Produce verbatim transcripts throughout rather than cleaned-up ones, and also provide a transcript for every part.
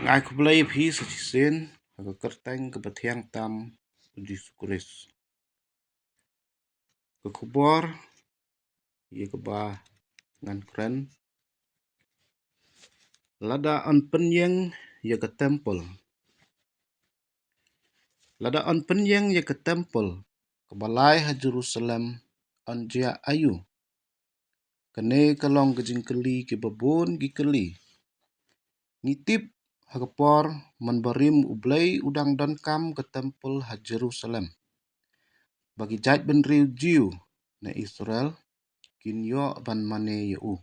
Nga ai khublei ïa phi sa shisien ha ka kyrteng kaba thiang tam u Jisu Khrist. Ka khubor ïa kaba ngan kren: Lada yn pynïeng ïa ka templ. Lada yn pynïeng ïa ka templ kaba lai ha Jerusalem, yn jia aïu? Kane ka long ka jingkylli kiba bun ki kylli. Ngi tip ha ka por mynbarim U Blei u dang donkam ka templ ha Jerusalem, ba ki jaitbynriew Jiw na Israel kin ïoh ban mane ïa u.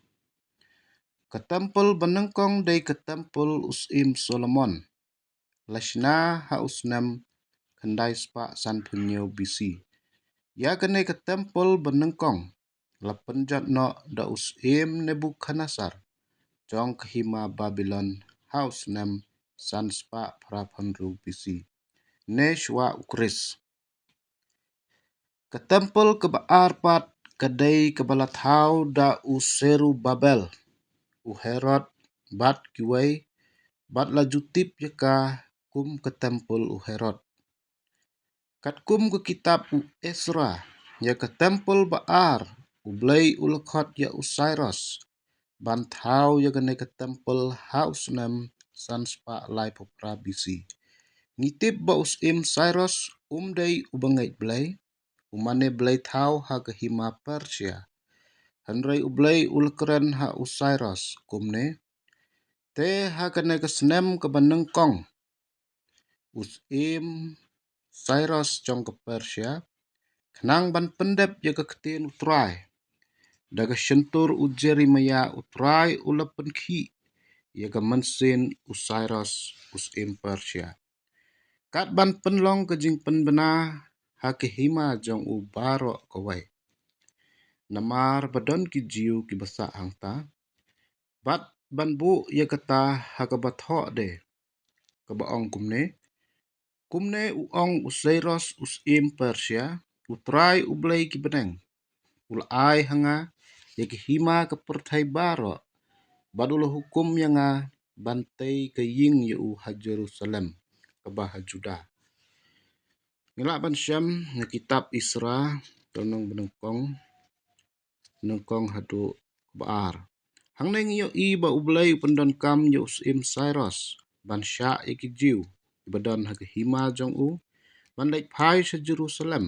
Ka templ banyngkong dei ka templ u Syiem Solomon, la shna ha u snem khyndai spah sanphew hynñiew B C. Ïa kane ka templ banyngkong la pynjot noh da u Syiem Nebukhadnessar jong ka hima Babilon ha u snem san spah phra phew hynriew B C, ne shuwa u Khrist. Ka templ kaba ar pat ka dei kaba la thaw da u Serubabel, u Herod bad kiwei, bad la ju tip ïa ka kum ka templ u Herod. Katkum ka kitab u Esra, ïa ka templ ba ar U Blei u la khot ïa u Sairos ban thaw ïa kane ka templ ha u snem san spah laiphew phra B C. Ngi tip ba u Syiem Sairos um dei u bangeit Blei, u mane blei thaw ha ka hima Persia. Hynrei U Blei u la kren ha u Sairos kumne: Te ha kane ka snem kaba nyngkong, u Syiem Sairos jong ka Persia, khnang ban pyndep ïa ka ktien U Trai, da ka shyntur u Jeremiah U Trai u la pynkhih ïa ka mynsiem u Sairos u Syiem Persia, kat ban pynlong ka jingpynbna ha ka hima jong u baroh kawei. Namar ba don ki Jiw kiba sah hangta, bad ban buh ïa kata ha kaba thoh de, kaba ong kumne: Kumne u ong u Sairos u Syiem Persia: U Trai U Blei ki bneng u la ai ha nga ïa ka hima ka pyrthei baroh, bad u la hukum ïa nga ban tei ka ïing ïa u ha Jerusalem kaba ha Juda. Ngi lah ban shem na kitab Esra, ka lynnong banyngkong, nyngkong haduh ba ar. Hangne ngi ïohi ba U Blei u pyndonkam ïa u Syiem Sairos ban shah ïa ki Jiw kiba don ha ka hima jong u ban leit phai sha Jerusalem,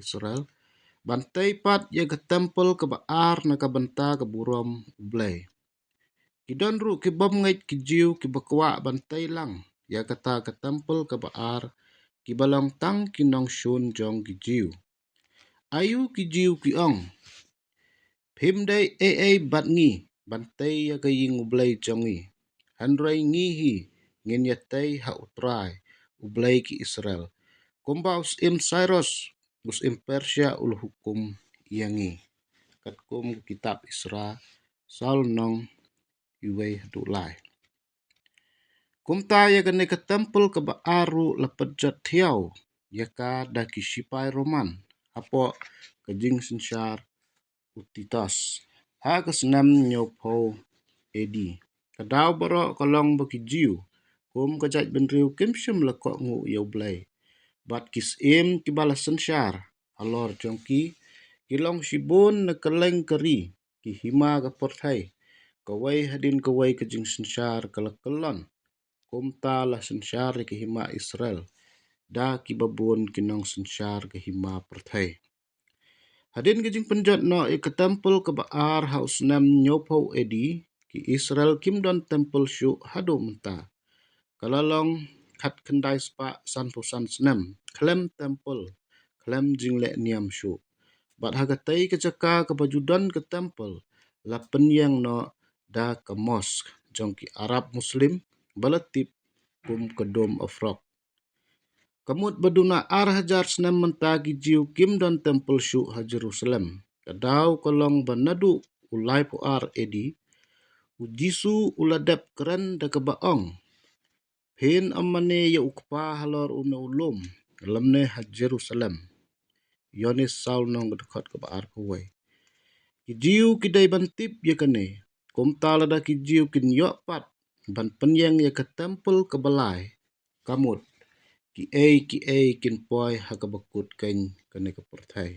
Israel, ban tei pat ïa ka templ kaba ar na ka bynta ka burom U Blei. Ki don ruh ki bym ngeit ki Jiw kiba kwah ban tei lang ïa kata ka templ kaba ar, kiba long tang ki nongshun jong ki Jiw. Aïu ki Jiw ki ong: Phim dei ei ei bad ngi ban tei ïa ka ïing U Blei jong ngi, hynrei ngi hi ngin ïa tei ha U Trai, U Blei ki Israel, kumba u Syiem Sairos u Syiem Persia u la hukum ïa ngi. Katkum ka kitab Esra, saw lynnong, wei haduh lai. Kumta ïa kane ka templ kaba ar ruh la pynjot thiaw ïa ka da ki shipai Roman hapoh ka jingsynshar u Titus ha ka snem hynñiewphew A D. Ka daw baroh ka long ba ki Jiw kum ka jaitbynriew kim shym la kohnguh ïa U Blei, bad ki syiem kiba la synshar halor jong ki, ki long shibun na kylleng ka ri, ki hima ka pyrthei, kawei hadien kawei ka jingsynshar ka la kyllon. Kumta la synshar ïa ka hima Israel da kiba bun ki nongsynshar ka hima pyrthei. Hadien ka jingpynjot noh ïa ka templ kaba ar ha u snem hynñiewphew A D, ki Israel kim don templ shuh haduh mynta. Ka la long khatkhyndai spah sanphew san snem khlem templ, khlem jingleh niam shuh. Bad ha katei ka jaka kaba ju don ka templ la pynïeng noh da ka mosque jong ki Arab Muslim ba la tip kum ka Dome of Rock. Ka mut ba duna ar hajar snem mynta ki Jiw kim don templ shuh ha Jerusalem. Ka daw ka long ba naduh u laiphew ar A D u Jisu u la dep kren da kaba ong: Phin ym mane ïa u Kpa halor une u lum lymne ha Jerusalem. Ïoannis saw lynnong, ka dkhot kaba arphew wei. Ki Jiw ki dei ban tip ïa kane. Kumta lada ki Jiw kin ïoh pat ban pynïeng ïa ka templ kaba lai, ka mut kiei kiei kin poi ha kaba kut keiñ kane ka pyrthei.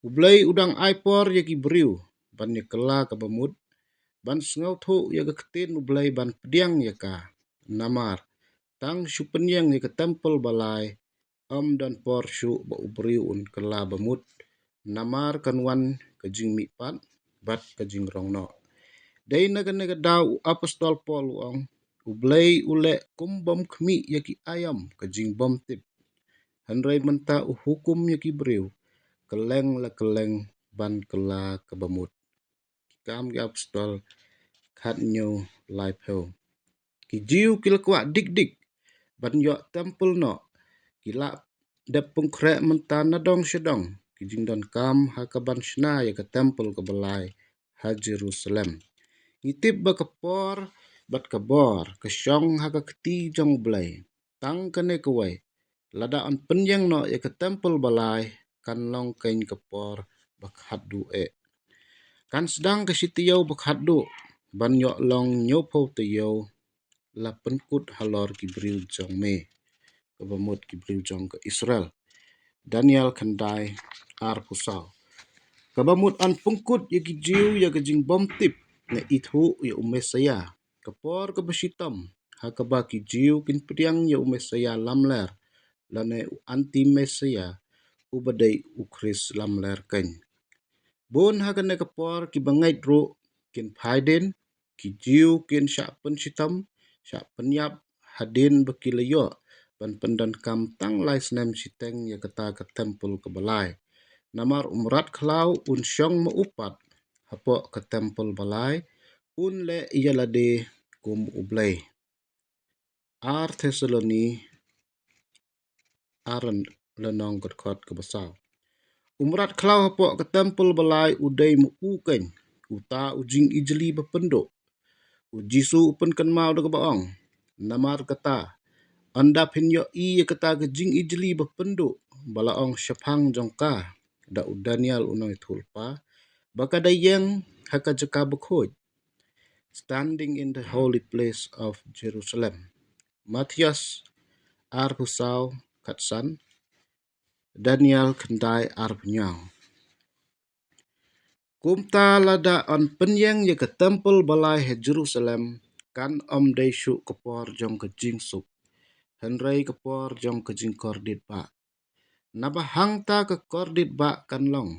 U Blei u dang ai por ïa ki briew ban ïa kylla kaba mut, ban sngewthuh ïa ka ktien U Blei, ban pdiang ïa ka. Namar tang shu pynïeng ïa ka templ ba lai, ym don por shuh ba u briew un kylla ba mut, namar kan wan ka jingmihpat bad ka jingrong noh. Dei na kane ka daw u apostol Paul u ong, U Blei u leh kum bym khmih ïa ki aïom ka jingbymtip, hynrei mynta u hukum ïa ki briew kylleng la kylleng ban kylla kaba mut. Ki Kam ki Apostol khathynñiew, laiphew. Ki Jiw ki la kwah dik dik ban ïoh templ noh, ki la dep pynkhreh mynta na dong sha dong ki jingdonkam ha kaban shna ïa ka templ kaba lai ha Jerusalem. Ngi tip ba ka por bad ka bor ka shong ha ka kti jong U Blei. Tang kane kawei, lada yn pynïeng noh ïa ka templ ba lai, kan long keiñ ka por ba khatduh eh. Kan sdang ka shi taïew ba khatduh ban ïoh long hynñiewphew taïew la pynkut halor ki briew jong me, kaba mut ki briew jong ka Israel. Daniel khyndai, arphew saw. Kaba mut yn pynkut ïa ki Jiw ïa ka jingbymtip, ne ithuh ïa u Messaïah. Ka por kaba shitom ha kaba ki Jiw kin pdiang ïa u Messaïah lamler, lane u anti-Messaïah, uba dei u Khrist lamler keiñ. Bun ha kane ka por ki bangeit ruh kin phai dien, ki Jiw kin shah pynshitom, shah pynïap hadien ba ki la ïoh ban pyndonkam tang lai snem shiteng ïa kata ka templ kaba lai. Namar u mrad khlaw un shong ma u pat hapoh ka templ ba lai, un leh ïa lade kum U Blei. Ar Thessaloni ar lynnong, ka dkhot kaba saw. U mrad khlaw hapoh ka templ ba lai u dei ma u keiñ, uta u jingijli ba pynduh. U Jisu u pynkynmaw da kaba ong, namar kata, ynda phin ïohi ïa kata ka jingijli ba pynduh ba la ong shaphang jong ka da u Daniel u nongïathuhlypa, ba ka da ïeng ha ka jaka bakhuid, standing in the holy place of Jerusalem. Mathaios arphew saw, khatsan, Daniel khyndai, arphew hynñiew. Kumta lada yn pynïeng ïa ka templ ba lai ha Jerusalem, kan ym dei shuh ka por jong ka jingsuk, hynrei ka por jong ka jingkordit bah. Naba hangta ka kordit bah kan long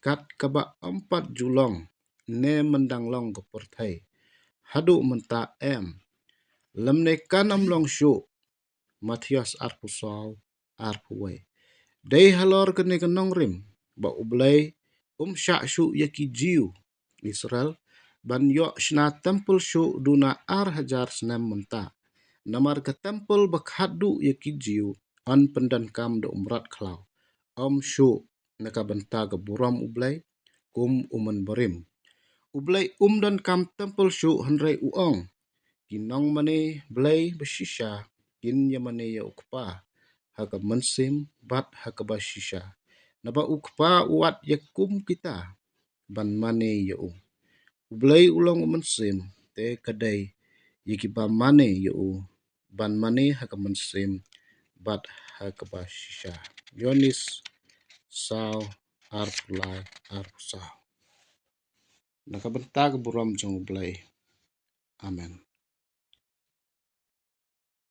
kat kaba ym pat ju long ne myndang long ka pyrthei haduh mynta em, lymne kan ym long shuh. Mathaios arphew saw, arphew wei. Dei halor kane ka nongrim ba U Blei um shah shuh ïa ki Jiw Israel ban ïoh shna templ shuh duna ar hajar snem mynta. Namar ka templ ba khatduh ïa ki Jiw yn pyndonkam da u mrad khlaw, ym shuh na ka bynta ka burom U Blei kum u mynbarim. U Blei um donkam templ shuh, hynrei u ong, ki nongmane Blei ba shisha kin ïamane ïa u Kpa ha ka mynsiem bad ha kaba shisha, naba u Kpa u wad ïa kum kita ban mane ïa u. U Blei u long u mynsiem, te ka dei ïa kiba mane ïa u ban mane ha ka mynsiem bad ha kaba shisha. Ïoannis saw, arphew lai, arphew saw. Na ka bynta ka burom jong U Blei. Amen.